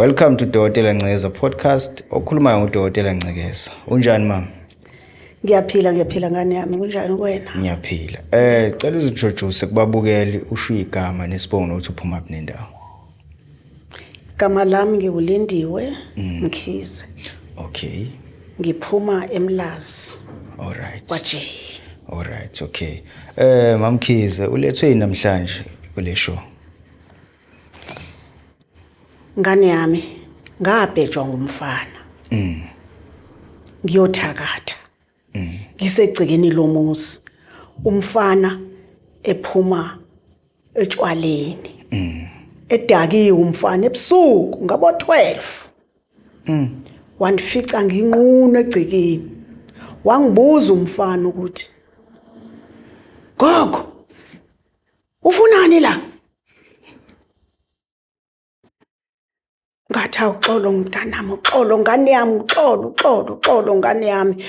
Welcome to Dokotela Ncekeza podcast. Okhulumayo nguDokotela Ncekeza. Unjani mama? Ngiyaphila, ngiyaphila ngane yami, kunjani kuwena? Ngiyaphila. Cela uzintroduce kubabukeli, usho igama nesibongo nokuthi uphuma kuphi nendawo. Igama lami ngiwuLindiwe Mkhize. Okay. Ngiphuma eMlazi. All right. Kwa J. All right, okay. Mamkhize, ulethwe yini namhlanje kule show? Ngane yami, ngabhejwa ngumfana. Ngiyothakatha. Ngisegcekeni lomuzi. Umfana ephuma etshwaleni. Edakiwe umfana ebusuku ngabo 12. Wandifica nginqunu egcekeni. Wangibuza umfana ukuthi, "Gogo, ufunani la?" Ngathi, awuxolo mntanami, uxolo ngane yami, uxolo, uxolo, uxolo ngane yami.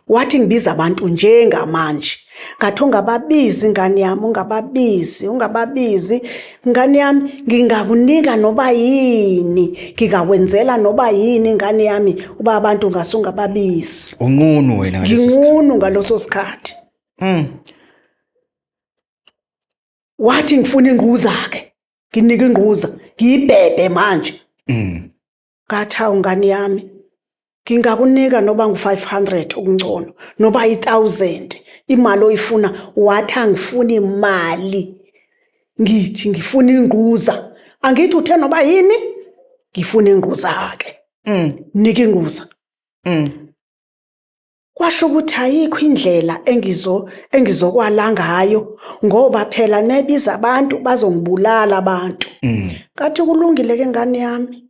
Wathi ngibiza abantu njengamanje. Ngathi ungababizi ngane yami, ungababizi, ungababizi ngane yami, ngingakunika noba yini, ngingakwenzela noba yini ngane yami, uba abantu ngase ungababizi. Unqunu wena ngaleso sikhathi. Nginqunu ngaleso sikhathi. Wathi ngifuna ingquza ke. Nginika ingquza, ngiyibhebhe manje. Ngathi hawu ngane yami, ngingakunika noba ngu-500 okungcono, noba yi-1000, imali oyifuna. Wathi angifuni imali, ngithi ngifuna ingquza. Angithi uthe noba yini, ngifuna ingquza ke. Nika ingquza. Kwasho ukuthi ayikho indlela engizokwala ngayo, ngoba phela nebiza abantu bazongibulala abantu. Ngathi kulungile ke ngane yami,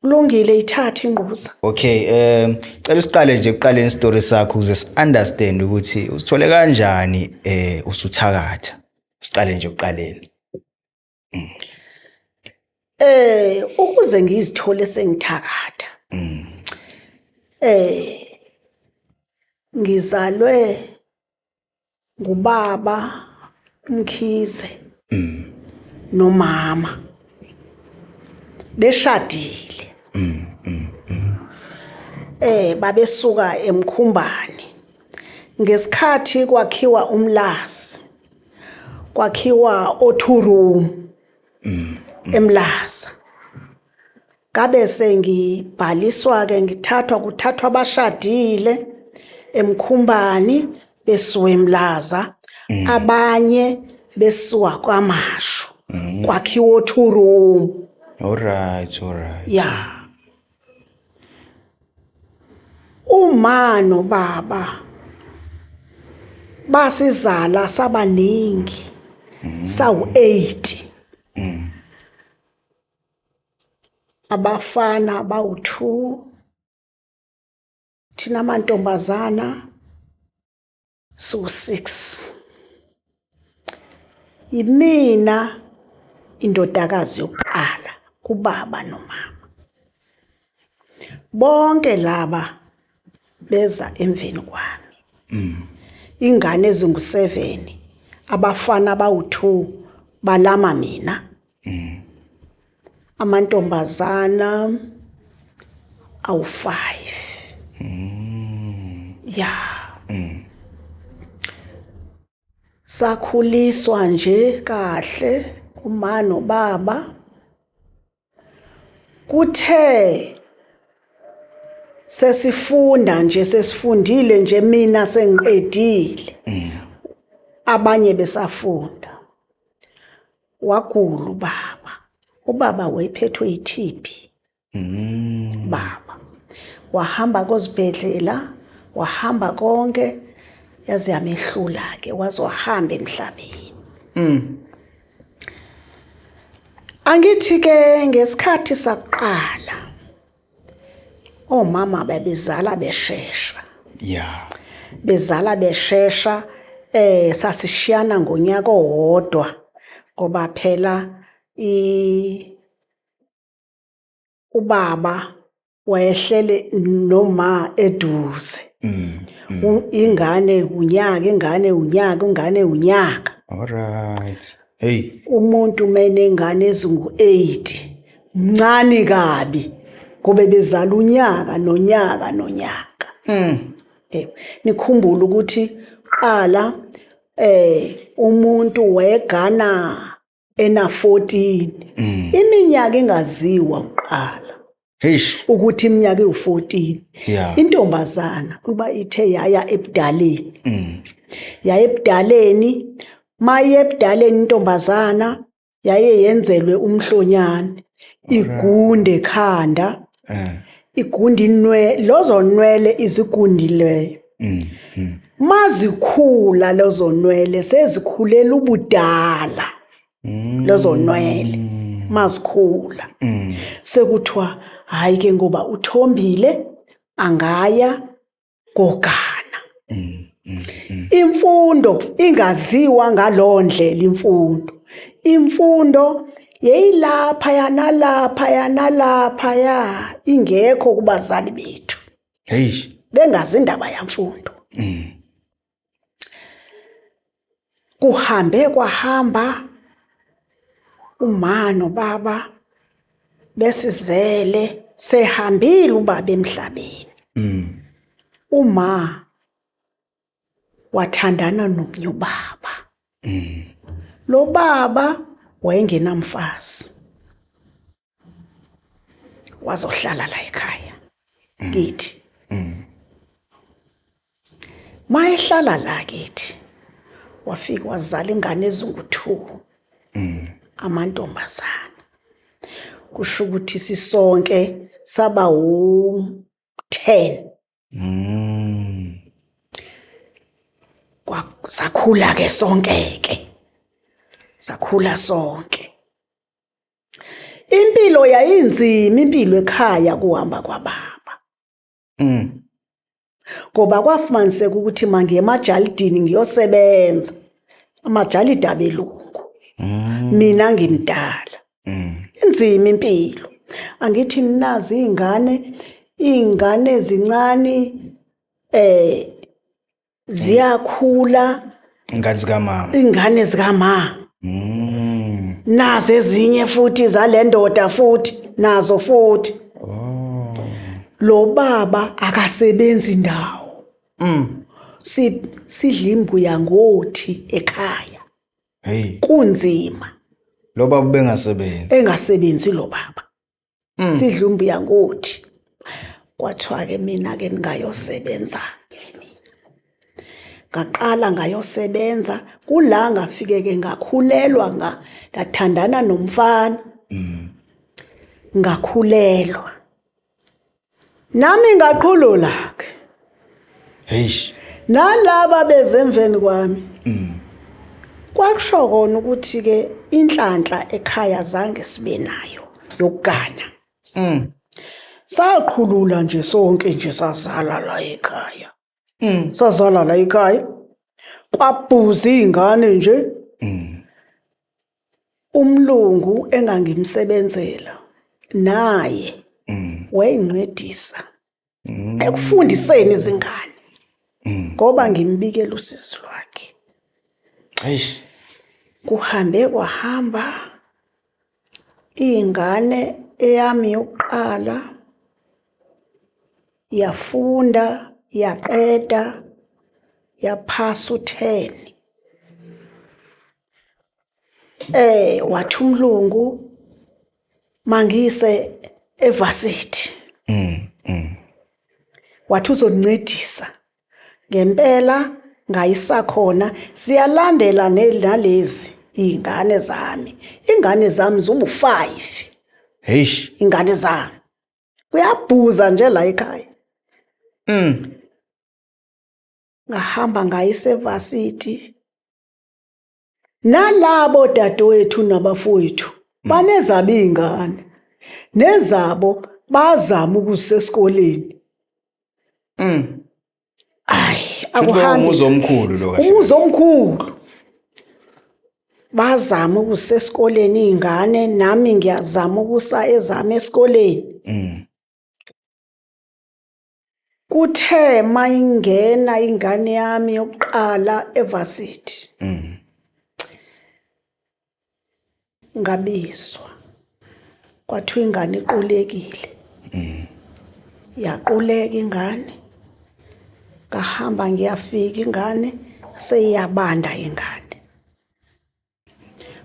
kulungile, ithathe ingquza. Okay, cela usiqale nje ekuqaleni story sakho ukuze si-understand ukuthi usithole kanjani usuthakatha. Siqale nje ekuqaleni. Ukuze ngizithole sengithakatha. Ngizalwe ngubaba uMkhize. Nomama beshadile. Babesuka eMkhumbane. Ngesikhathi kwakhiwa uMlazi, kwakhiwa o-two room eMlaza. Ngabe sengibhaliswa ke, ngithathwa, kuthathwa abashadile eMkhumbane besuka eMlaza, abanye besuka kwaMashu, kwakhiwa o-two room. All right, all right. Yeah. Uma nobaba basizala sabaningi, sawu-8. Abafana bawu-2, thina amantombazana siwu-6. Yimina indodakazi yokuqala kubaba nomama. Bonke laba beza emveni kwami. Ingane ezingu-7, abafana bawu-2 balama mina. Amantombazana awu-5. Yeah. Sakhuliswa nje kahle uma nobaba. Kuthe sesifunda nje, sesifundile nje, mina sengiqedile. Abanye besafunda. Wagula ubaba. Ubaba wayephethwe yi-TB. Baba wahamba kozibhedlela, wahamba konke, yaze yamehlula ke, waze wahamba emhlabeni. Angithi ke ngesikhathi sakuqala omama babezala beshesha. Bezala beshesha, sasishiyana ngonyaka owodwa ngoba phela ubaba wayehlele noma eduze. Ingane unyaka, ingane unyaka, ingane unyaka. All right. Hey. Umuntu menengane ezingu-8 Mncane kabi ngoba bezala unyaka nonyaka nonyaka. Nikhumbule ukuthi qala umuntu wegana ena 14. Iminyaka ingaziwa kuqala. Heish. Ukuthi iminyaka ewu14. Yeah. Intombazana kuba ithe yaya ebudaleni. Yaya ebudaleni, maye ebudaleni intombazana yaye yenzelwe umhlonyane. Igunde ekhanda. Igunda inwele, lozo nwele izigundileyo. Mazikhula lezo nwele sezikhulela ubudala. Lezo nwele mazikhula. Sekuthiwa hayi ke ngoba uthombile angaya kogana. Imfundo ingaziwa ngalondlela imfundo. Imfundo yeyilapha yanalapha yanalapha ya ingekho kubazali bethu. Hey. Bengazi indaba yamfundo. Kuhambe kwahamba uma nobaba besizele sehambile ubaba emhlabeni. Uma wathandana nomnye ubaba. Lo baba wayengenamfazi. Wazohlala la ekhaya kithi. Mayehlala la kithi wafika wazala ingane ezingu-2. Amantombazana. Kusho ukuthi sisonke saba u-10. Sakhula ke sonke ke. Sakhula sonke. Impilo yayinzima impilo ekhaya kuhamba kwababa. Ngoba kwafumaniseka ukuthi mangiye emajalidini ngiyosebenza. Amajalidi abelungu. Mina ngimdala. Inzima impilo. Angithi nazi izingane, izingane ezincane ziyakhula. Ingane zikamama. Ingane zikamama. Nazi ezinye futhi zalendoda futhi nazo futhi. Oh. Lo baba akasebenzi indawo. Sidla imbuya ngothi ekhaya. Hey. Kunzima. Lo baba bengasebenzi. Engasebenzi lo baba. Sidla imbuya ngothi. Kwathiwa ke mina ke ningayosebenza. Ngaqala ngayosebenza kula ngafike ke ngakhulelwa ngathandana nomfana. Ngakhulelwa. Nami ngaqhulula ke. Eish. Nalaba bezemveni kwami. Kwakusho kona ukuthi ke inhlanhla ekhaya zange sibe nayo yokugana. Saqhulula nje sonke nje sazala la ekhaya. Sazala la ekhaya. Kwabhuza izingane nje. Umlungu engangimsebenzela naye wayengincedisa ekufundiseni izingane. Ngoba ngimbikela usizi lwakhe. Eish. Kuhambe kwahamba ingane eyami yokuqala yafunda yaqeda yaphasa u10. Wathi umlungu mangise evarsity. Wathi uzoncedisa. Ngempela ngayisa khona siyalandela nalezi izingane zami. Ingane zami zubu5. Eish. Ingane zami. Kuyabhuza nje la ekhaya. Ngahamba ngayisa evarsity. Nalabo dadewethu nabafowethu banezabo izingane. Nezabo bazama ukuzisesikoleni. Ay, akuhambi. Umuzi omkhulu lo kahle. Umuzi omkhulu. Bazama ukuzisesikoleni izingane, nami ngiyazama ukusa ezami esikoleni. Kuthe mayingena ingane yami yokuqala evarsity. Ngabizwa. Kwathiwa ingane iqulekile. Yaquleka ingane. Ngahamba ngiyafika ingane seyiyabanda ingane.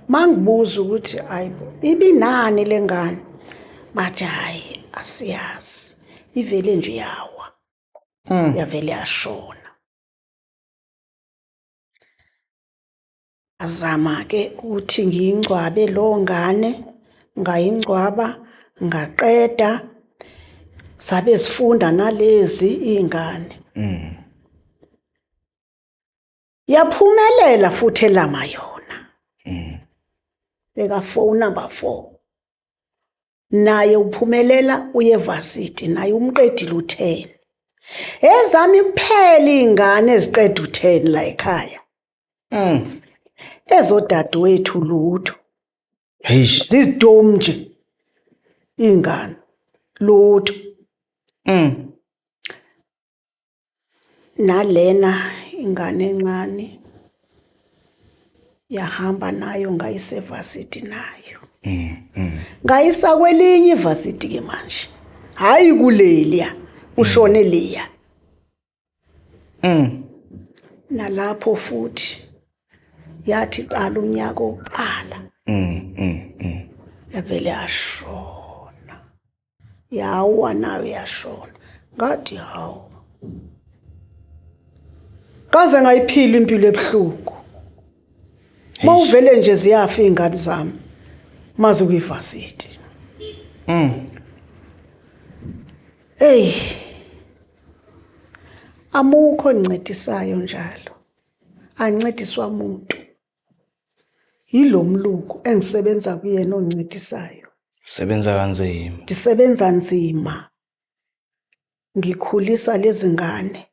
Mangibuza ukuthi ayibo ibinani lengane bathi hayi asiyazi ivele nje yawa. Yavele yashona. Ngazama-ke ukuthi ngiyingcwabe leyo ngane, ngayingcwaba ngaqeda, sabe sifunda nalezi iy'ngane. Yaphumelela futhi elama yona. Beka-four number 4. Naye uphumelela uye evasithi naye umqedile u-10. Ezami kuphela iy'ngane eziqeda u-10 la ekhaya. Ezodadewethu lutho. Eish. Zizidomu nje iy'ngane lutho. Nalena ingane encane yahamba nayo ngayisa evasithi nayo. Ngayisa kwelinye ivasithi ke manje. Hayi kuleliya, ushone liya. Nalapho futhi yathi qala unyaka oqala. Yavele yashona. Yawa nayo yashona. Ngathi hawu. Kaze ngayiphila impilo ebuhlungu. Mawuvele nje ziyafa izingane zami. Mazi kuyivasithi. Hey. Amukho oncedisayo njalo. Ancediswa umuntu. Yilo mlungu engisebenza kuyena oncedisayo. Sebenza kanzima. Ndisebenza nzima. Ngikhulisa lezi ngane.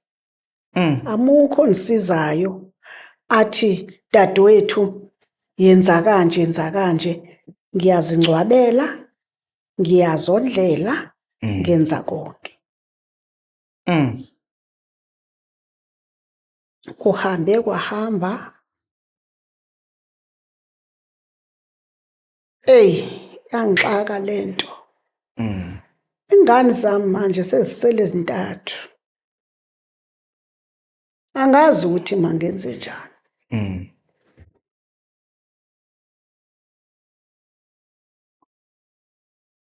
Amukho ondisizayo athi dadewethu yenza kanje yenza kanje ngiyazingcwabela ngiyazondlela ngenza konke. Kuhambe kwahamba. Ey, yangixaka lento. Ingane zami manje sezisele ezintathu. Angazi ukuthi mangenze njani.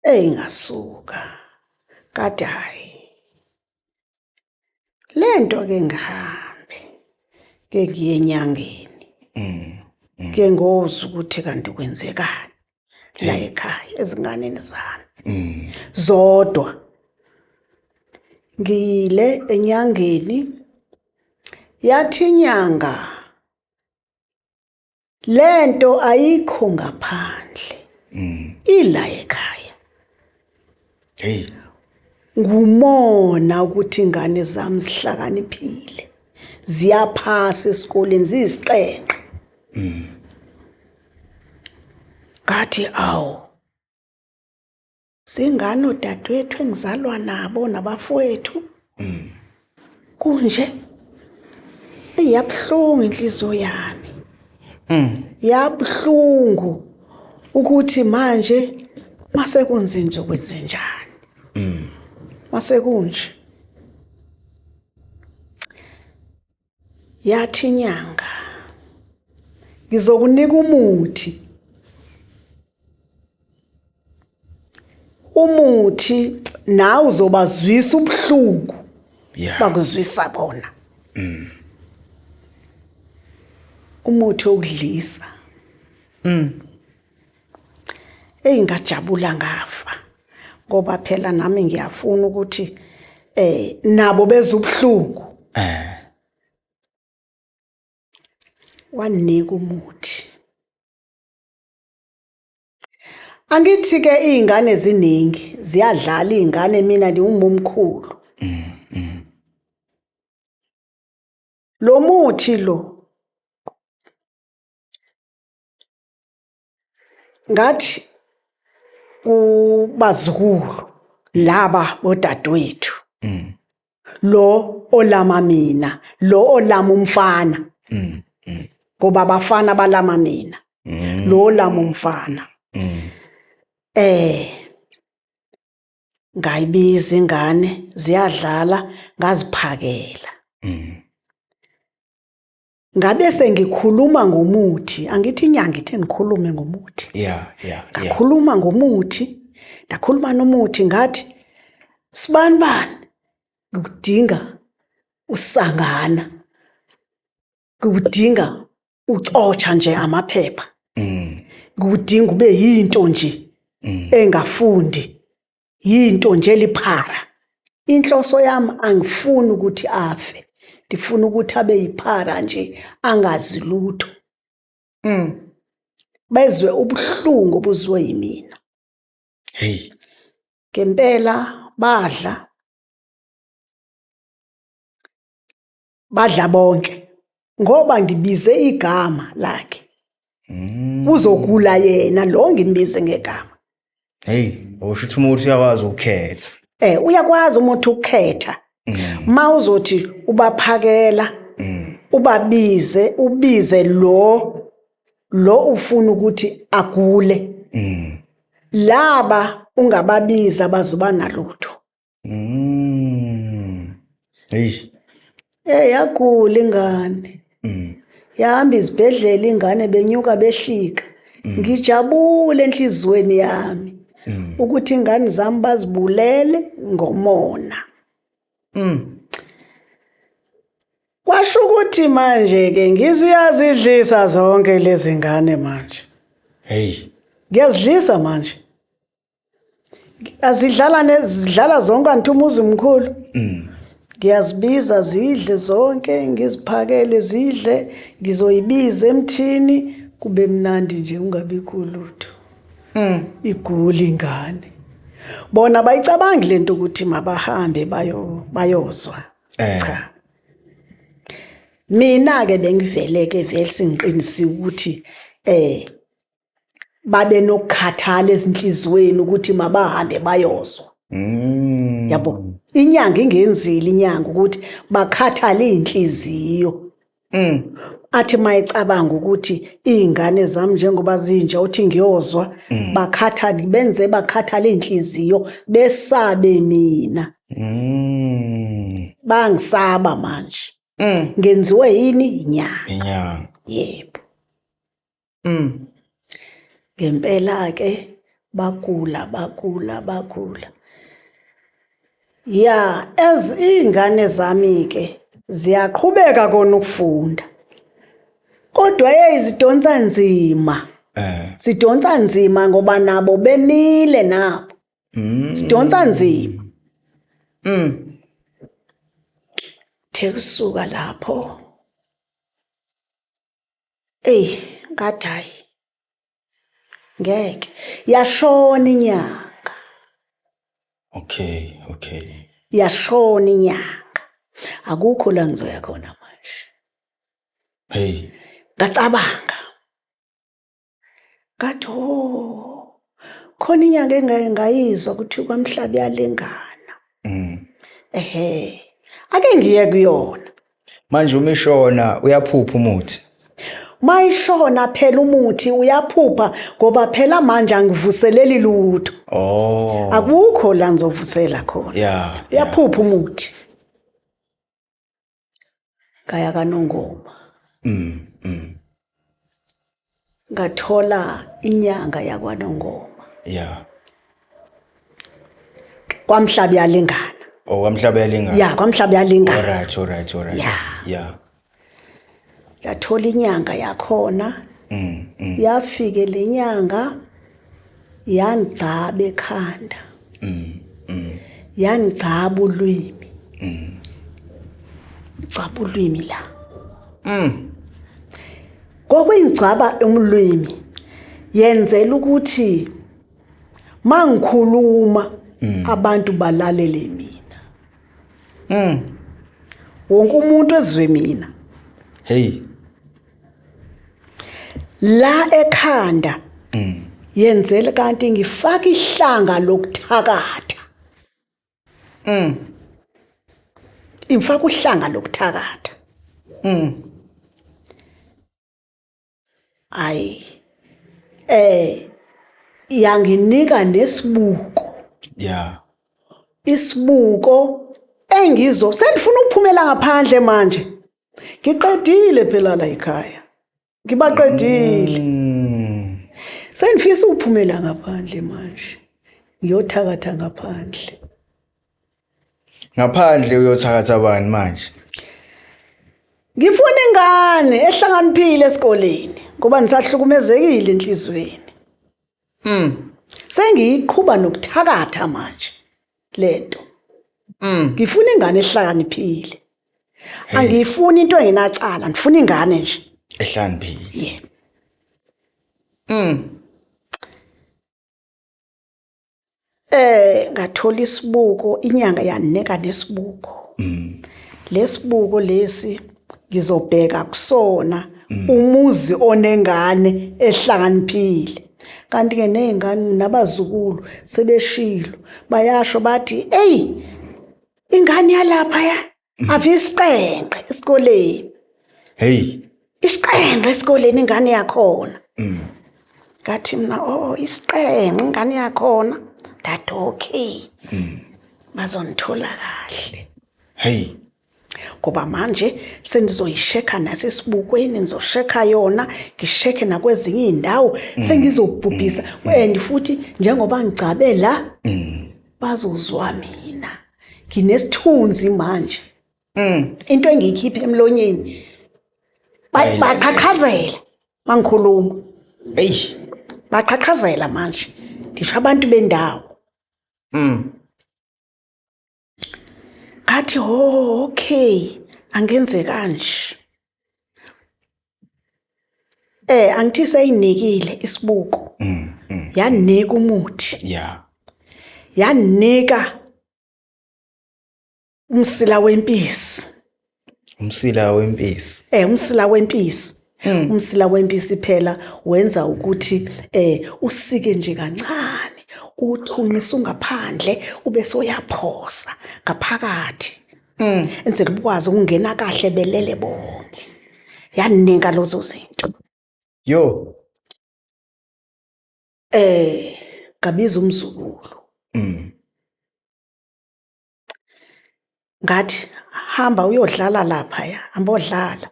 Ey ngasuka. Kade hayi. Lento ke ngihambe ke ngiye enyangeni. Ke ngoza ukuthi kanti kwenzekani la ekhaya ezinganeni zami. Zodwa. Ngiyile enyangeni yathi inyanga lento ayikho ngaphandle. Ila ekhaya. Hey. Ngumona ukuthi ingane zami zihlakaniphile. Ziyaphasa esikoleni ziyisiqenqe. Ngathi awu. Singane odadewethu engizalwa nabo nabafowethu. Kunje. Iyabuhlungu inhliziyo yami. Yabuhlungu ukuthi manje mase kunze nje kwenze njani. Mase kunje. Yathi inyanga ngizokunika umuthi. Umuthi nawe uzobazwisa ubuhlungu. Bakuzwisa bona. Umuthi wokudlisa. Ey ngajabula ngafa. Ngoba phela nami ngiyafuna ukuthi nabo bezwe ubuhlungu. Wanika umuthi. Angithi ke izingane ziningi ziyadlala izingane mina ngiwumumkhulu. Lo muthi lo ngathi kubazukulu laba bodadewethu. Lo olama mina, lo olama umfana. Ngoba abafana balama mina. Lo olama umfana. Ngayibiza ingane ziyadlala ngaziphakela. Ngabe sengikhuluma ngomuthi, angithi inyanga ithe ngikhulume ngomuthi. Yeah. Ngakhuluma ngomuthi, ndakhuluma nomuthi ngathi sibani bani ngikudinga usangana. Ngikudinga ucotsha nje amaphepha. Ngikudinga ube yinto nje engafundi. Yinto nje liphara. Inhloso yami angifuni ukuthi afe. Ndifuna ukuthi abe yiphara nje angazi lutho. Bezwe ubuhlungu obuzwe yimina. Hey. Ngempela badla. Badla bonke ngoba ngibize igama lakhe. Kuzogula yena lo ngimbize ngegama. Hey, usho ukuthi umuntu uyakwazi ukukhetha. Uyakwazi umuntu ukukhetha. Ma uzothi ubaphakela, ubabize, ubize lo ufuna ukuthi agule. Laba ungababiza bazoba nalutho. Hey. Yagula ingane. Yahamba izibhedlela ingane benyuka behlika. Ngijabule enhlizweni yami ukuthi ingane zami bazibulele ngomona. Kwasho ukuthi manje ke ngiziyazidlisa zonke lezi ngane manje. Hey. Ngiyazidlisa manje. Azidlala nezidlala zonke anti umuzi mkhulu. Ngiyazibiza zidle zonke, ngiziphakele zidle, ngizoyibiza emthini kube mnandi nje kungabikho lutho. Igula ingane. Bona bayicabangi lento ukuthi mabahambe bayozwa. Cha. Mina ke bengivele ke vele sengiqinisiwe ukuthi babe nokukhathala ezinhlizweni ukuthi mabahambe bayozwa. Yabo, inyanga ingenzile inyanga ukuthi bakhathale inhliziyo. Athi mayicabanga ukuthi izingane zami njengoba zinje uthi ngiyozwa, bakhathale, benze bakhathale inhliziyo besabe mina. Bangisaba manje. Ngenziwe yini? Inyanga. Inyanga. Yebo. Ngempela ke bagula, bagula, bagula. Ya, as ingane zami ke ziyaqhubeka kona ukufunda. Kodwa hey zidonsa nzima. Zidonsa nzima ngoba nabo bemile nabo. Sidonsa nzima. The kusuka lapho. Ey, ngathi hayi. Ngeke. Yashona inyanga. Okay. Yashona inyanga. Akukho la ngizoya khona manje. Hey. Ngacabanga. Ngathi oh, khona inyanga engake ngayizwa ukuthi kwamhlaba iyalingana. Ehhe. Ake ngiye kuyona. Manje uma ishona uyaphupha umuthi. Mayishona phela umuthi uyaphupha ngoba phela manje angivuseleli lutho. Akukho la ngizovusela khona. Uyaphupha umuthi. Ngaya kaNongoma. Ngathola inyanga yakwaNongoma. Kwamhlaba iyalingana. Oh, kwamhlaba iyalingana. Yeah, kwamhlaba iyalingana. All right. Yeah. Ngathola inyanga yakhona. Yafike le nyanga yangigcaba ekhanda. Yangigcaba ulwimi. Gcaba ulwimi la. Ngokwingcwaba umlwimi yenzela ukuthi mangikhuluma abantu balalele mina. Wonke umuntu ezwe mina. Hey. La ekhanda. Yenzela kanti ngifaka ihlanga lokuthakatha. Imfaka uhlanga lokuthakatha. Ayi. Yanginika nesibuko. Isibuko engizo sendifuna ukuphumela ngaphandle manje. Ngiqedile phela la ekhaya. Ngibaqedile. Sengifisa ukuphumela ngaphandle manje. Ngiyothakatha ngaphandle. Ngaphandle uyothakatha bani manje? Ngifuna ingane ehlakaniphile esikoleni ngoba ngisahlukumezekile enhlizweni. Sengiyiqhuba nokuthakatha manje lento. Ngifuna ingane ehlakaniphile. Angiyifuni into engenacala, ngifuna ingane nje. Ehlakaniphile. Yeah. Ngathola isibuko, inyanga yaneka nesibuko. Lesibuko lesi ngizobheka kusona umuzi onengane ehlakaniphile. Kanti ke nezingane nabazukulu sebeshilo bayasho bathi ey ingane yalapha ya ave isiqenqe esikoleni. Hey. Isiqenqe esikoleni ingane yakhona. Ngathi mina oh isiqenqe ingane yakhona. That okay. Bazongithola kahle. Hey. Ngoba manje sengizoyishekha nasesibukweni, ngizoshekha yona, ngishekhe nakwezinye izindawo, sengizobhubhisa and futhi njengoba ngigcabe la bazozwa mina. Nginesithunzi manje. Into engiyikhipha emlonyeni baqhaqhazela mangikhuluma. Hey. Baqhaqhazela manje. Ngisho abantu bendawo. Ngathi oh okay angenze kanje. Angithi seyinikile isibuko. Yanika umuthi. Yeah. Yanika umsila wempisi. Umsila wempisi. Umsila wempisi. Umsila wempisi phela wenza ukuthi usike nje kancane, uthunqise ungaphandle ube soyaphosa ngaphakathi. Enzela ukwazi ukungena kahle belele bonke. Yanika lozo zinto. Yo. Ngabiza umzukulu. Ngathi hamba uyodlala lapha ya, hamba odlala.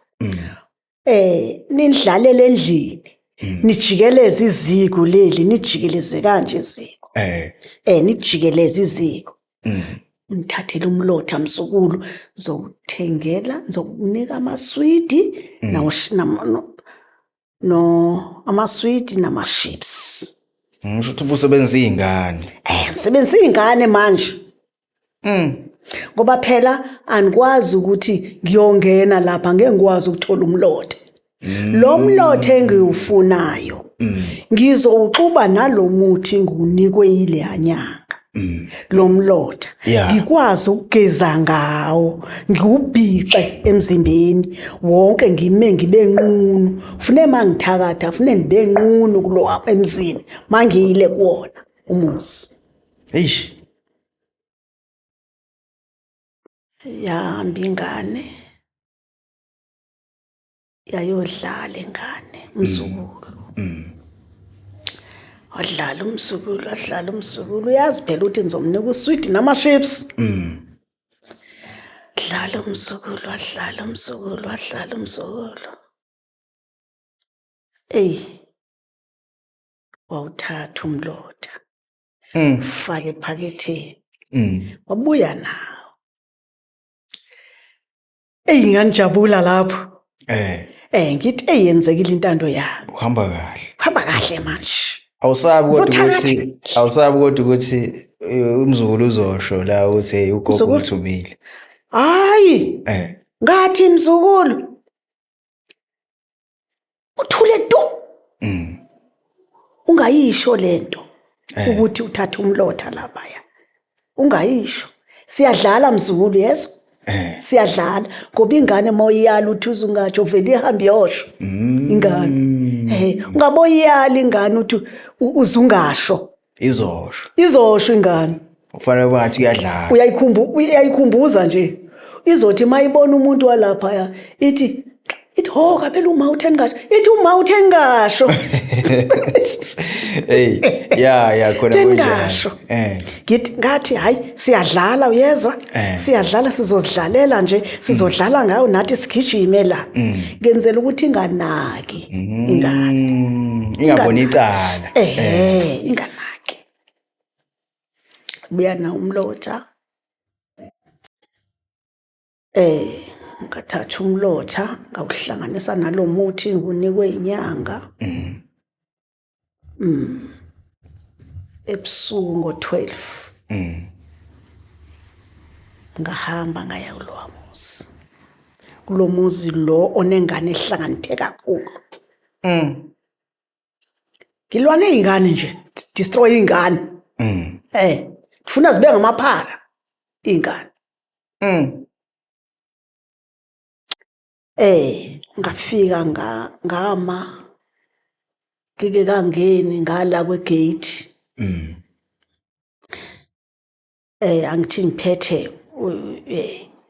Nindlalele endlini. Nijikeleze iziko leli, nijikeleze kanje iziko. Nijikeleze iziko. Ngithathele umlotha mzukulu, ngizokuthengela, ngizokunika amaswidi no amaswidi nama-chips. Ngisho ukuthi ubusebenzisa izingane. Ngisebenzisa izingane manje. Ngoba phela anikwazi ukuthi ngiyongena lapha ngeke ngikwazi ukuthola umlotha. Lo mlotha engiwufunayo ngizowuxuba nalomuthi ngiwunikwe yile nyanga. Lo mlotha ngikwazi ukugeza ngawo, ngiwubhixe emzimbeni wonke, ngime ngibe nqunu. Fune mangithakatha, fune ngibe nqunu kulo emzini mangiyile kuwona umuzi. Eish. Yahamba ingane yayodlala ingane umzukulu. Wadlala umzukulu, wadlala umzukulu, uyazi phela ukuthi ngizomnika uswidi nama-chips. Dlala umzukulu, wadlala umzukulu, wadlala umzukulu. Eyi, wawuthatha umlotha. Fake ephaketheni. Wabuya nawo. Eyi, ngangijabula lapho. Ngithi eyenzekile intando yami. Uhamba kahle. Uhamba kahle manje. Awusabi kodwa Ngizothatha. ukuthi awusabi kodwa ukuthi umzukulu uzosho la ukuthi hey ugogo Mzukulu? uthumile. Hayi. Ngathi mzukulu. Uthule tu. Ungayisho lento ukuthi uthathe umlotha lapha ya. Ungayisho. Siyadlala mzukulu yeso. Siyadlala ngoba ingane moyiyala uthi uzungatsho vele ihambe iyosho. Ingane. Ungaboyiyala ingane uthi uzungasho. Izosho. Izosho ingane. Kufanele bathi kuyadlala. Uyayikhumbuza nje. Izothi mayibona umuntu walapha ya ithi Ithi ho kabela uma utheni ngasho. Ithi uma utheni ngasho. Hey, ya khona Utheni kunjalo. ngasho. Ngithi ngathi hayi siyadlala uyezwa? Siyadlala sizozidlalela nje, sizodlala ngayo nathi sigijime la. Ngenzela ukuthi inganaki ingane. Ingaboni icala. Inganaki. Buya na umlotha. Ngathatha umlotha ngawuhlanganisa nalomuthi ngiwunikwe inyanga. Ebusuku ngo-12. Ngahamba ngaya kulowa muzi. Kulo muzi lo onengane ehlakaniphe kakhulu. Ngilwa nezingane nje, destroy ingane. Ngifuna zibe ngamaphara ingane. Ngafika ngama ngike kangeni ngala kwegate. Angithi ngiphethe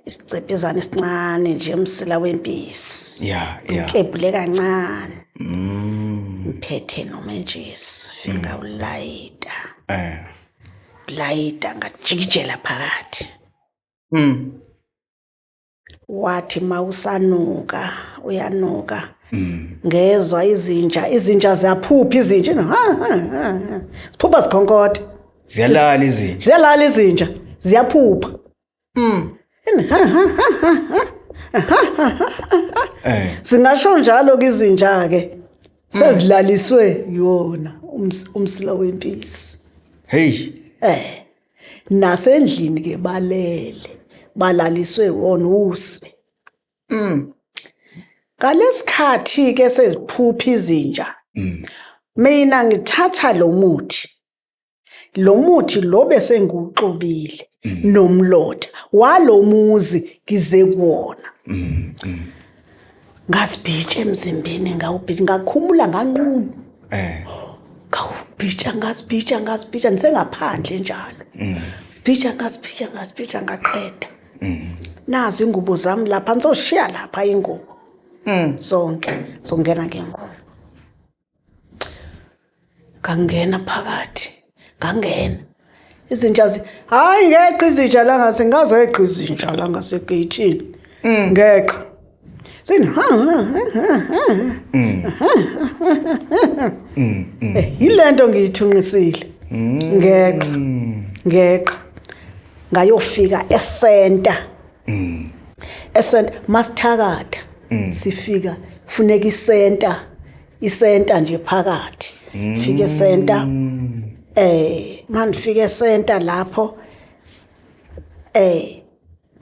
isicepezana esincane nje umsila wempisi. Yeah. Ukebhule kancane. Ngiphethe nomentshisi, fika ngawulayita. Layita ngajikijela phakathi. Wathi mawusanuka uyanuka. Ngezwa izinja ziyaphupha izinja. Siphupha sikhonkotha. Ziyalala izinja. Ziyalala izinja, ziyaphupha. Singasho njalo ke izinja ke. Sezilaliswe yona umsila wempisi. Hey. Nasendlini ke balele. Balaliswe wona use. Ngalesikhathi ke seziphupha izinja. Mina ngithatha lo muthi. Lo muthi lo bese ngiwuxubile nomlotha walomuzi ngize kuwona. Ngasibhitsha emzimbeni, ngawubhitsha, ngakhumula nganqunu. Ngawubhitsha, ngasibhitsha, ngasibhitsha nisengaphandle njalo. Sibhitsha, ngasibhitsha, ngasibhitsha ngaqeda. Nazi ingubo zami lapha, ngizoshiya lapha ingubo. Zonke zongena ngengubo. Ngangena phakathi, ngangena. Izinja hayi ngeqa izinja la ngase ngazeqa izinja la ngasegeyithini. Ngeqa. Sini ha ha ha ha. Yilento ngiyithunqisile. Ngeqa. Ngeqa. Ngayofika esenta. Esenta masithakatha. Sifika funeka isenta. Isenta nje phakathi. Fike esenta. Mandifike esenta lapho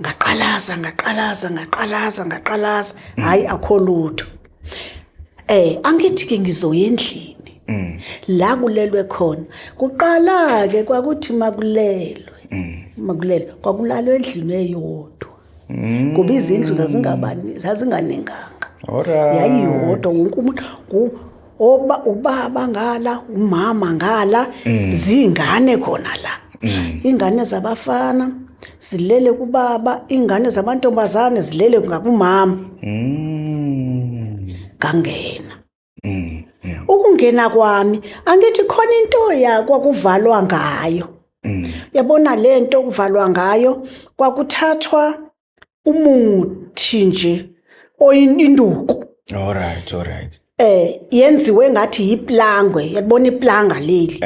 ngaqalaza ngaqalaza ngaqalaza ngaqalaza hayi akho lutho. Angithi ke ngizoya endlini. La kulelwe khona. Kuqala ke kwakuthi makulelwe. Makulelwe kwakulalwe endlini eyodwa. Ngoba izindlu zazinganenganga. Alright. Yayiyodwa wonke umuntu ubaba ngala, umama ngala, zingane khona la. Ingane zabafana zilele kubaba, ingane zamantombazane zilele ngakumama. Ngangena. Ukungena kwami angithi khona into yakwakuvalwa ngayo. Yabona lento okuvalwa ngayo kwakuthathwa umuthi nje oyinduku. Alright, alright. Yenziwe ngathi yiplangwe, yabona iplanga leli.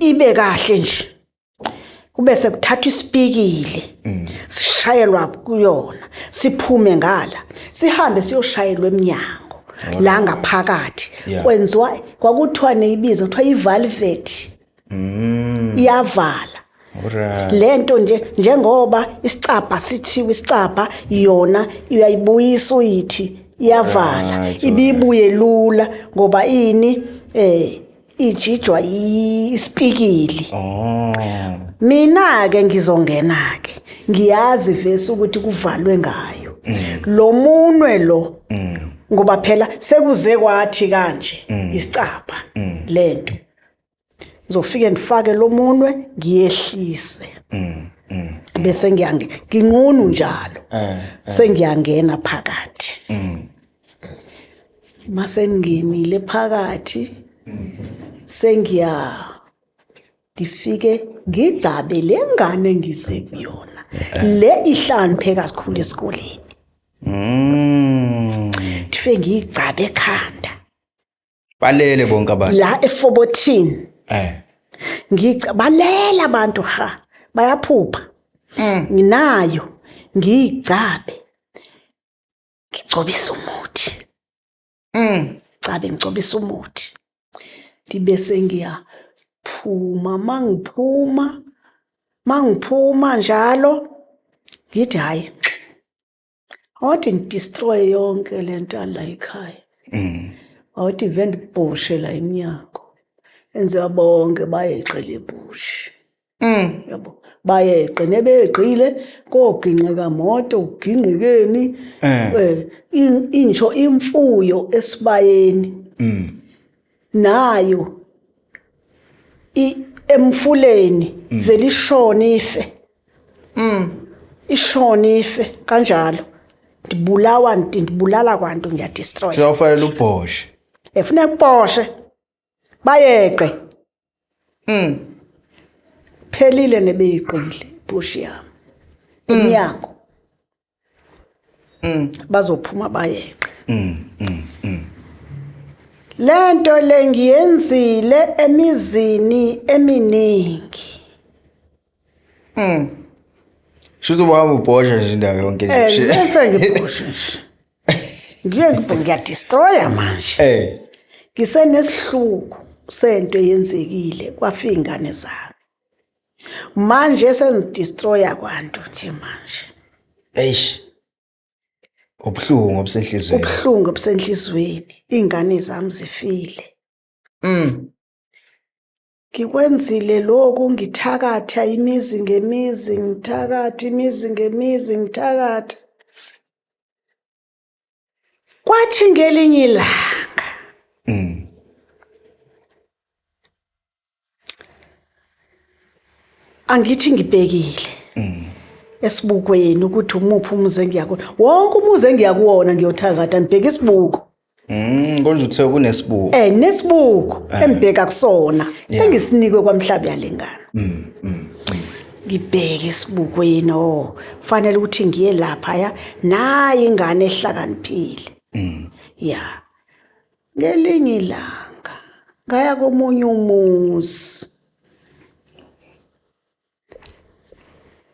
Ibe kahle nje. Kube sekuthathwa isipikile. Sishayelwa kuyona, siphume ngala, sihambe siyoshayelwa eminyango la ngaphakathi. Kwenziwa kwakuthiwa neyibizo kuthiwa ivalvet. Iyavala. Alright. Lento nje njengoba isicabha sithiwe isicabha yona uyayibuyisa uyithi iyavala. Right, Ibibuye lula ngoba ini ijijwa isipikili. Mina ke ngizongena ke ngiyazi vese ukuthi kuvalwe ngayo. Lo munwe lo ngoba phela sekuze kwathi kanje isicabha lento. Ngizofike ngifake lo munwe ngiyehlise. Bese ngiyange nginqunu njalo. Sengiyangena phakathi. Mase ngingenile phakathi sengiya ngifike ngigcabe le ngane ngize kuyona. Le ihlanipheka kakhulu esikoleni. Ngifike ngiyigcabe ekhanda. Balele bonke abantu. La efobothini. Ngicabalela abantu ha bayaphupha. Nginayo ngiyigcabe. Ngigcobisa umuthi. Cabe ngigcobisa umuthi. Ndibe sengiyaphuma mangiphuma njalo ngithi hayi awuthi ngidestroy yonke lento la ekhaya. Awuthi vele ndibhoshe la eminyango. Enziwa bonke bayeqe lebhushi. Yabo bayeqe nebeqile koginqeka moto uginqikeni intsho imfuyo esibayeni. Nayo emfuleni vele ishone ife. Ishone ife kanjalo. Ndibulawa ndibulala kwantu ngiyadestroy. Siyawufanele ubhoshe. Efuna kubhoshe. Bayeqe. Phelile nebeyiqile bush yami. Emnyango. Bazophuma bayeqe. Lento lengiyenzile emizini eminingi. Shuthi ubaba ubhosha nje indawo yonke nje. Bese ngibhosha nje. Ngiye ngiyadestroya manje. Ngisenesihluku sento eyenzekile kwafika ingane zami. Manje sengidestroya kwantu nje manje. Eish. Ubuhlungu obusenhlizweni. Ubuhlungu obusenhlizweni. Ingane zami zifile. Ngikwenzile lokhu ngithakatha imizi ngemizi, ngithakatha imizi ngemizi, ngithakatha. Kwathi ngelinye ilanga. Angithi ngibhekile. Esibukweni ukuthi umuphi umuzi engiya kuwona. Wonke umuzi engiya kuwona ngiyothakatha ngibheka isibuko. Konje uthe kunesibuko. Nesibuko engibheka kusona engisinikwe kwamhlaba yalengane. Ngibheke esibukweni fanele ukuthi ngiye lapha ya nayi ingane ehlakaniphile. Ya. Ngelinye ilanga ngaya komunye umuzi.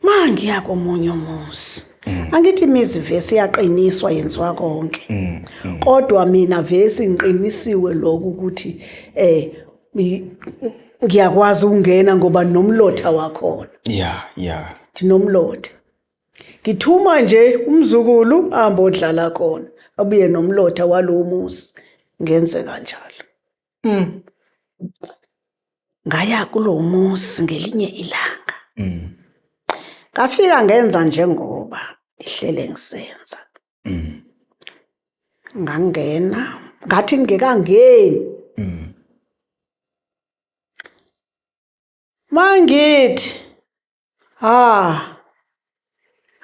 Mangiya komunye umuzi. Angithi imizi vesi iyaqiniswa yenziwa konke. Kodwa mina vesi ngiqinisiwe lokhu ukuthi ngiyakwazi ukungena ngoba nomlotha wakhona. Yeah. Ndinomlotha. Ngithuma nje umzukulu ahambe odlala khona abuye nomlotha walowo muzi ngenze kanjalo. Ngaya kulo muzi ngelinye ilanga. Ngafika ngenza njengoba ngihlele ngisenza. Ngangena ngathi ngingekangeni. Mangithi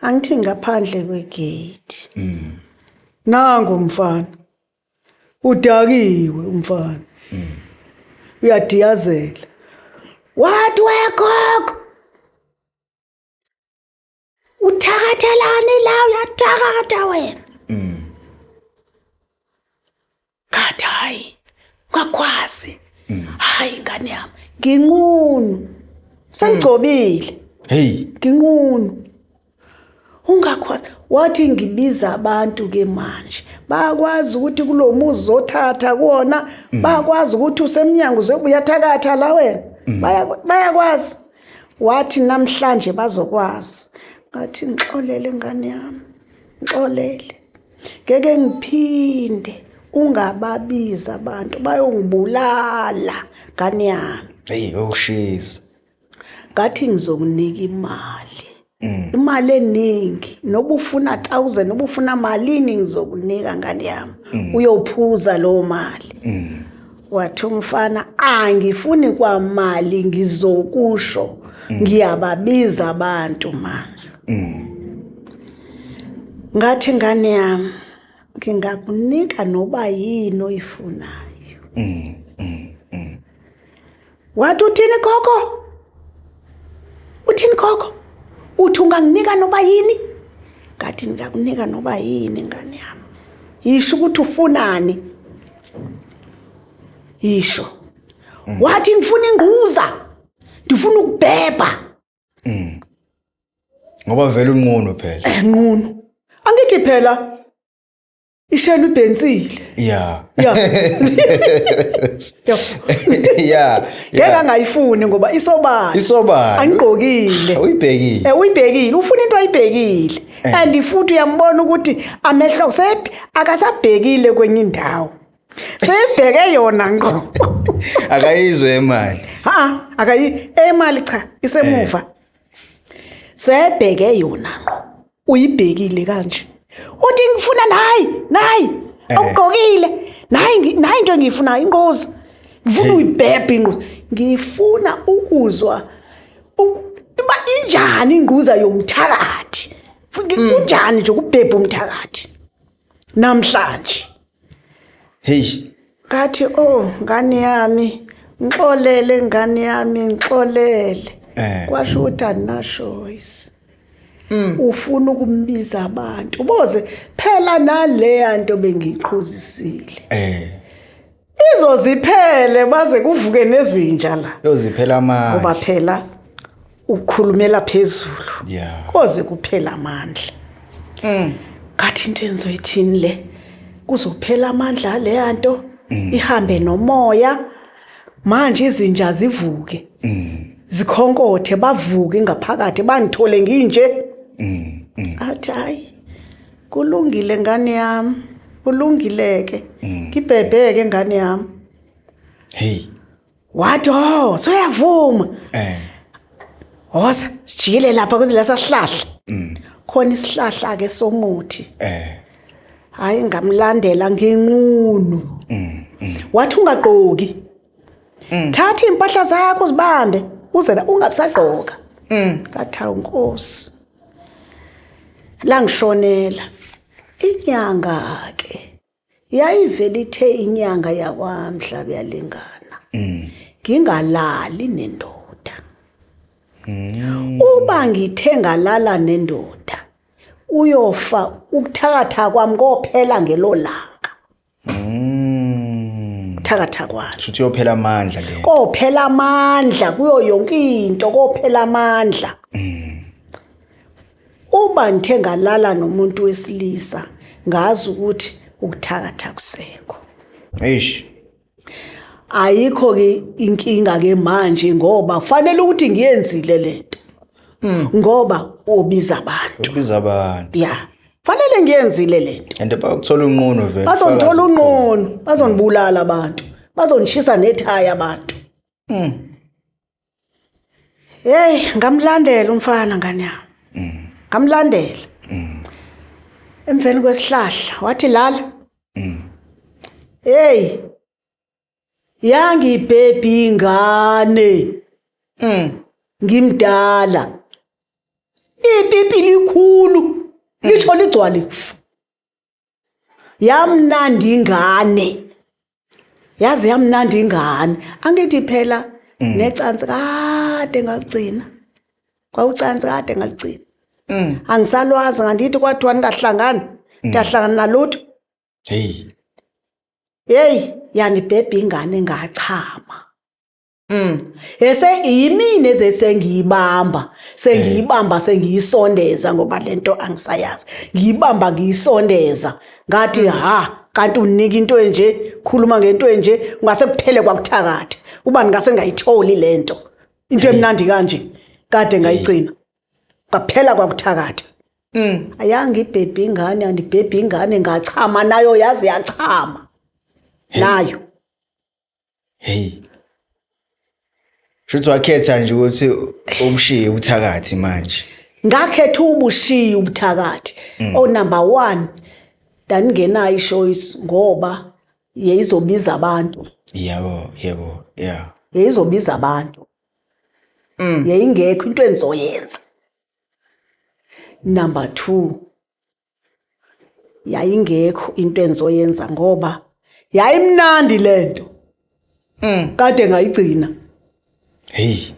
angithi ngaphandle kwegate. Nangu umfana. Udakiwe umfana. Uyadiyazela. Wathi wegogo. Uthakathelani la uyathakatha wena. Ngathi hayi ngakwazi. Hayi ngane yami nginqunu. Sengigcobile. Hey, nginqunu. Ungakwazi. Wathi ngibiza abantu ke manje. Bayakwazi ukuthi kulomuzi othatha kuona, bayakwazi ukuthi usemnyango uzobuyathakatha la wena. Bayakwazi. Wathi namhlanje bazokwazi. Ngathi ngixolele ngane yami. Ngixolele. Ngeke ngiphinde ungababiza abantu bayongibulala ngane yami. Hey, okushisa. Ngathi ngizokunika imali. Imali eningi noba ufuna 1000 noba ufuna malini ngizokunika ngane yami. Uyophuza lo mali. Wathi umfana, angifuni kwamali, ngizokusho, ngiyababiza abantu manje. Ngathi, ngane yami, ngingakunika noba yini oyifunayo. Wathi, uthini gogo? Uthini gogo? Uthi unganginika noba yini? Ngathi, ngingakunika noba yini, ngane yami, yisho ukuthi ufunani, yisho. Wathi, ngifuna ingquza, ndifuna ukubhebha. Ngoba vele unqunu phela. Enqunu, angithi phela ishela ibhensile. Ya. Ngeke angayifuni ngoba isobala. Isobala. Angigqokile. Uyibhekile. Uyibhekile, ufuna into ayibhekile. And futhi uyambona ukuthi amehlo sep akasabhekile kwenye indawo, sebheke yona ngqo. Akayizwe imali. Ha, akayi emali, cha, isemuva. Sebheke yona ngqo, uyibhekile kanje. Uthi, ngifuna nayi, nayi awugqokile, nayi, nayi into engiyifunayo, inqoza, ngifuna uyibhebhe ingquza, ngifuna ukuzwa uba injani ingquza yomthakathi. Kunjani nje ukubhebha umthakathi namhlanje? Hey. Ngathi, oh ngane yami, ngixolele ngane yami, ngixolele. Kwasho ukuthi andina-choice. Ufuna ukumbiza abantu boze phela, naleya nto bengiyiqhuzisile izoziphele, baze kuvuke nezinja la. Yoziphela amandla. Ngoba phela ukhulumela phezulu. Koze kuphela amandla. Ngathi, into engizoyithini le, kuzophela amandla aleya nto, ihambe nomoya manje, izinja zivuke, zikhonkothe, bavuke ngaphakathi, bangithole nginje. Athi, hayi, kulungile ngane yami, kulungile-ke, ngibhebheke ngane yami. Hey. Wathi, oh, soyavuma. Woza sijikele lapha kuzilesa sihlahla, khona isihlahla ke somuthi. Hayi, ngamlandela nginqunu. Wathi, ungagqoki, thatha impahla zakho uzibambe, uze la ungabisagqoka. Ngathi, hawu nkosi, la ngishonela inyanga ke, yayivele ithe inyanga yakwamhlaba yalingana, ngingalali nendoda. Uba ngithe ngalala nendoda, uyofa, ukuthakatha kwami kophela ngelo langa. Ukuthakatha kwami Shuthi yophela amandla le. Kophela amandla kuyo yonke into, kophela amandla. Uba ngithe ngalala nomuntu wesilisa, ngazi ukuthi ukuthakatha kusekho. Eish. Ayikho ke inkinga ke manje, ngoba fanele ukuthi ngiyenzile lento, ngoba ubiza abantu. Ubiza abantu. Ya, fanele ngiyenzile lento. And bakuthola unqunu vele. Bazongithola unqunu, bazonibulala abantu, bazonishisa nethaya abantu. Hey, ngamlandela umfana, ngane yami, ngamlandela emveni kwesihlahla. Wathi, lala. Hey, yangibhebhi ingane. Ngimdala, ipipi likhulu, lisho ligcwale fu. Yamnandi ingane, yazi yamnandi ingane. Angithi phela necansi kade ngagcina, kwawucansi kade ngaligcina, angisalwazi. Ngandithi kwathiwa ningahlangani, ndiyahlangana nalutho. Hey. Hey, yanibhebha ingane, ngachama. Ese yimini ezesengiyibamba, sengiyibamba, sengiyisondeza, ngoba lento angisayazi. Ngiyibamba, ngiyisondeza. Ngathi, ha, kanti unika into enje, khuluma ngento enje, ungase kuphele kwakuthakatha. Uba ngase ngayitholi lento. Into emnandi kanje kade ngayigcina. Kwaphela kwakuthakatha. Ayangibhebhi ingane, andibhebhi ingane, ngachama nayo, yazi yachama. Nayo. Hey. Shuthi wakhetha nje ukuthi ubushiye ubuthakathi manje. Ngakhetha ubushiya ubuthakathi. Oh, number 1, ndandingenayo i-choice ngoba yeyizobiza abantu. Yebo, yebo, yeah. Yayizobiza abantu. Yayingekho into engizoyenza. Number 2, yayingekho into engizoyenza ngoba yayimnandi lento. Kade ngayigcina. Hey.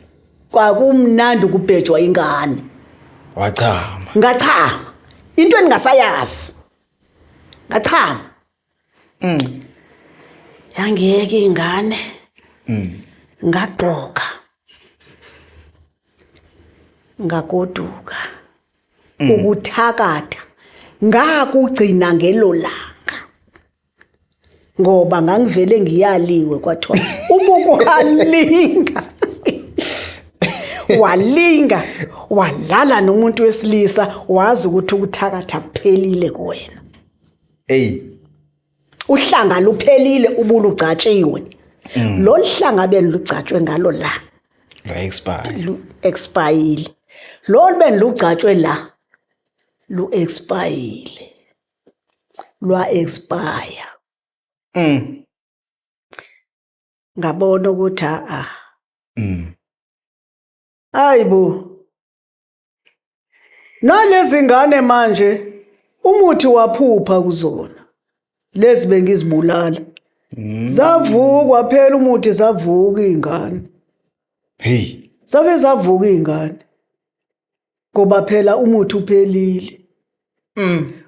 Kwakumnandi ukubhejwa ingane. Wachama. Ngachama. Into engingasayazi. Ngachama. Yangiyeka ingane. Ngagqoka. Ngagoduka. Ukuthakatha ngakugcina ngelo langa. Ngoba ngangivele ngiyaliwe, kwathiwa ubukwalinga walinga walala nomuntu wesilisa, wazi ukuthi ukuthakatha kuphelile kuwena. Hey. Uhlanga luphelile, ubulugcatshiwe. Lo hlanga benilugcatshwe ngalo la Lwa expire. Lu expire. Lo benilugcatshwe la lu expire. Lwa expire. Ngabona ukuthi a Hayibo. Nalezi ngane manje umuthi waphupha kuzona. Lezi bengizibulala. Zavuka phela umuthi, zavuka izingane. Hey. Zabe zavuka izingane. Ngoba phela umuthi uphelile.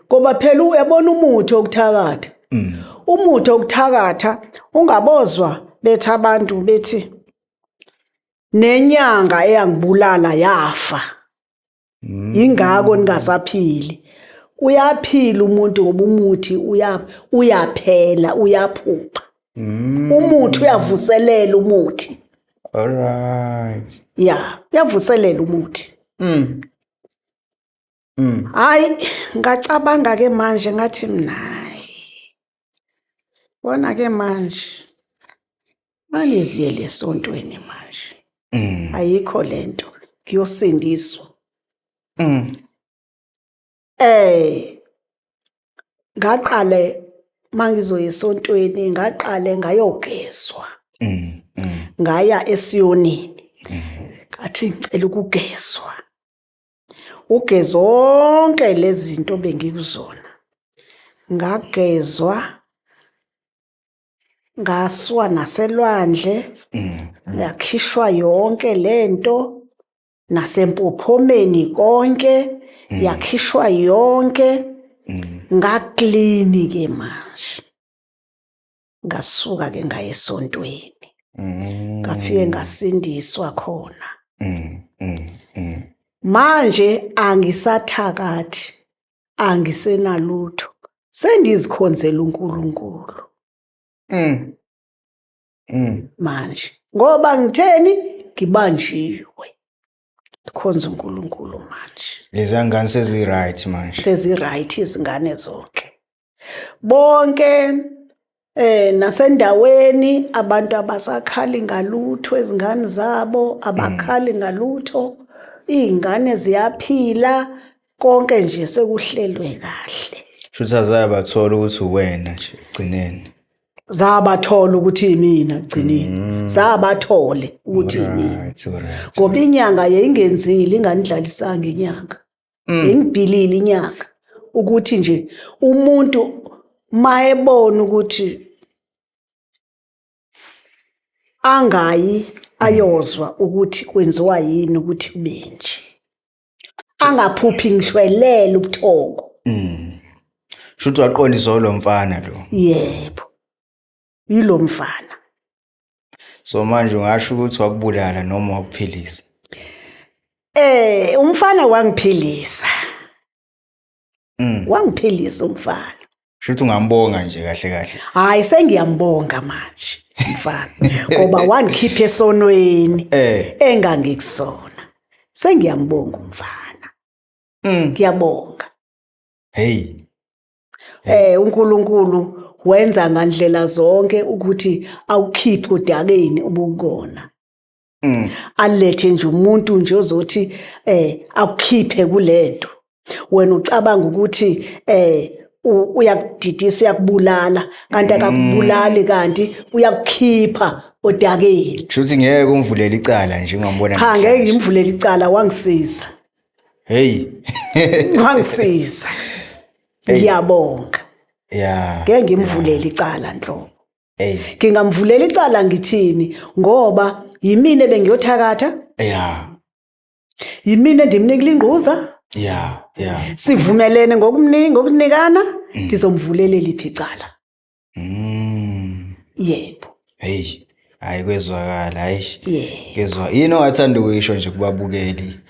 Ngoba phela uyabona umuthi okuthakatha. Umuthi okuthakatha ungabozwa bethi abantu bethi nenyanga eyangibulala yafa. Ingako ningasaphili. Uyaphila umuntu ngoba umuthi uyaphela, uyaphupha. Umuthi uyavuselela umuthi. All right. Yeah, uyavuselela umuthi. Hayi, ngacabanga ke manje, ngathi mina hayi. Bona ke manje. Mangiziyele esontweni manje. Ayikho lento. Ngiyosindiswa. Ngaqale mangizoya esontweni, ngaqale ngayogezwa. Ngaya esiyonini. Ngathi ngicela ukugezwa. Ugezo zonke lezi zinto bengikuzona. Ngagezwa, ngaswa naselwandle, yakhishwa yonke lento, nasempophomeni konke yakhishwa yonke. Ngaklini ke manje. Ngasuka ke ngaya esontweni. Ngafike ngasindiswa khona. Manje angisathakathi, angisenalutho. Sendizikhonzela uNkulunkulu. Manje ngoba ngitheni, ngibanjiwe. Ngikhonza uNkulunkulu manje. Lezi ngane sezi right manje. Sezi right izingane zonke. Bonke nasendaweni abantu abasakhali ngalutho, izingane zabo abakhali ngalutho. Izingane ziyaphila, konke nje sekuhlelwe kahle. Shuthi azabathola ukuthi uwena nje egcineni. Zabathola ukuthi yimina egcineni. Zabathole ukuthi yimina. Right, right. Ngoba inyanga yayingenzile, inganidlalisanga inyanga. Ingibhilile inyanga ukuthi nje umuntu mayebona ukuthi angayi ayozwa ukuthi kwenziwa yini ukuthi kube nje. Angaphuphi ngisho elele ubuthongo. Shuthi waqondiswa lo mfana lo. Yebo. Yilo mfana. So manje ungasho ukuthi wakubulala noma wakuphilisa? Umfana wangiphilisa. Wangiphilisa umfana. Shuthi ungambonga nje kahle kahle. Hayi, sengiyambonga manje mfana, ngoba wangikhipha esonweni engangikusona. Sengiyambonga umfana. Ngiyabonga. Hey. uNkulunkulu wenza ngandlela zonke ukuthi awukhiphe odakeni ubukona. Alethe nje umuntu nje ozothi akukhiphe kulento. Wena ucabanga ukuthi Uyakudidisa, uyakubulala, kanti akakubulali, kanti uyakukhipha odakeni. Kusho ukuthi ngeke umvulele icala nje ungambona. Cha, ngeke ngimvulele icala, wangisiza. Hey. Wangisiza, ngiyabonga. Ngeke ngimvulele icala nhlobo. Hey. Ngingamvulela icala ngithini? Ngoba yimina bengiyothakatha. Yimina endimnikile ingquza. Yeah, yeah. Sivumelene ngokumningi ngokunikana, ngizomvulela liphi icala? Yebo. Hey, hayi kwezwakala, hayi. Yebo. Kezwa. Yini ongathanda ukuyisho nje kubabukeli?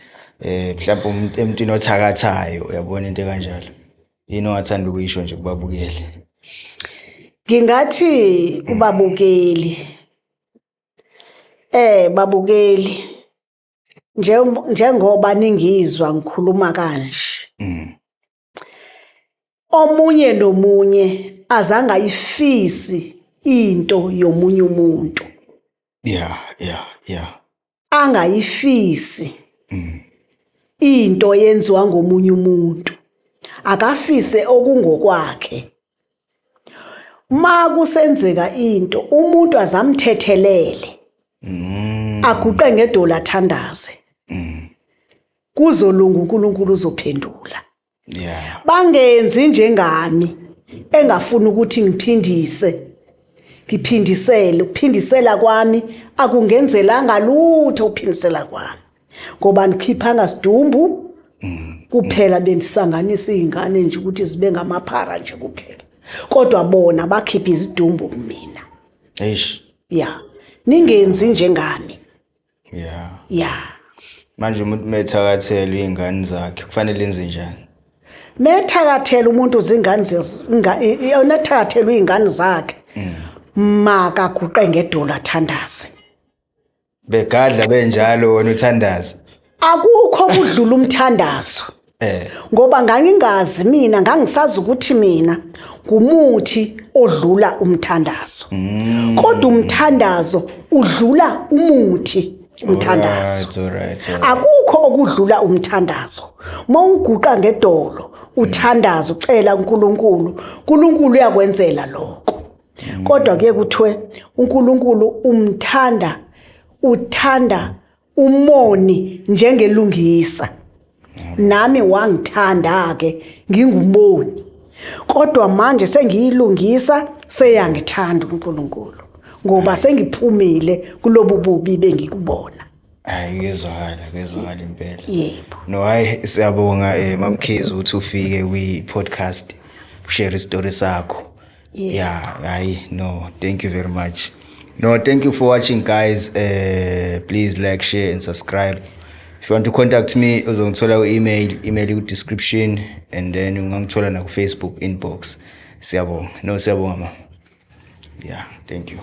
Mhlawumbe umuntu emntwini othakathayo, uyabona into kanjalo. Yini ongathanda ukuyisho nje kubabukeli? Ngingathi kubabukeli, babukeli, njengoba ningizwa ngikhuluma kanje, omunye nomunye azange ayifisi into yomunye umuntu. Yeah. Angayifisi into yenziwa ngomunye umuntu, akafise okungokwakhe. Ma kusenzeka into, umuntu azamthethelele, aguqe ngedolo athandaze, kuzolunga, uNkulunkulu uzophendula. Bangenzi njengami engafuni ukuthi ngiphindise, ngiphindisele. Ukuphindisela kwami akungenzelanga lutho, ukuphindisela kwami, ngoba nikhiphanga sidumbu kuphela, bendisanganisa izingane nje ukuthi zibe ngamaphara nje kuphela, kodwa bona bakhipha izidumbu kumina. Eish. Ya, ningenzi njengami. Ya. Manje umuntu methakathela izingane zakhe kufanele enze njani? Methakathela umuntu zingane, onethakathela izingane zakhe, makaguqe ngedolo athandaze. Begadla benjalo wena uthandaza. Akukho kudlula umthandazo. Ngoba ngangingazi mina, ngangisazi ukuthi mina ngumuthi odlula umthandazo. Kodwa umthandazo udlula umuthi, umthandazo. Alright. Akukho okudlula umthandazo. Mawuguqa ngedolo uthandaza ucela uNkulunkulu, uNkulunkulu uyakwenzela lokho. Kodwa kuye kuthiwe uNkulunkulu umthanda, uthanda umoni njengelungisa. Nami wangithanda ke ngingumoni, kodwa manje sengiyilungisa, seyangithanda uNkulunkulu ngoba sengiphumile kulobu bubi bengikubona. Hayi, kuyezwakala, kuyezwakala impela. Yebo. No, hayi, siyabonga Mamkhize ukuthi ufike kwi podcast, share story sakho. Yeah, hayi, no, thank you very much. No, thank you for watching, guys. Please like, share and subscribe. If you want to contact me, uzongithola ku email ku description, and then ungangithola na ku Facebook inbox. Siyabonga. No, siyabonga ma. Yeah, thank you.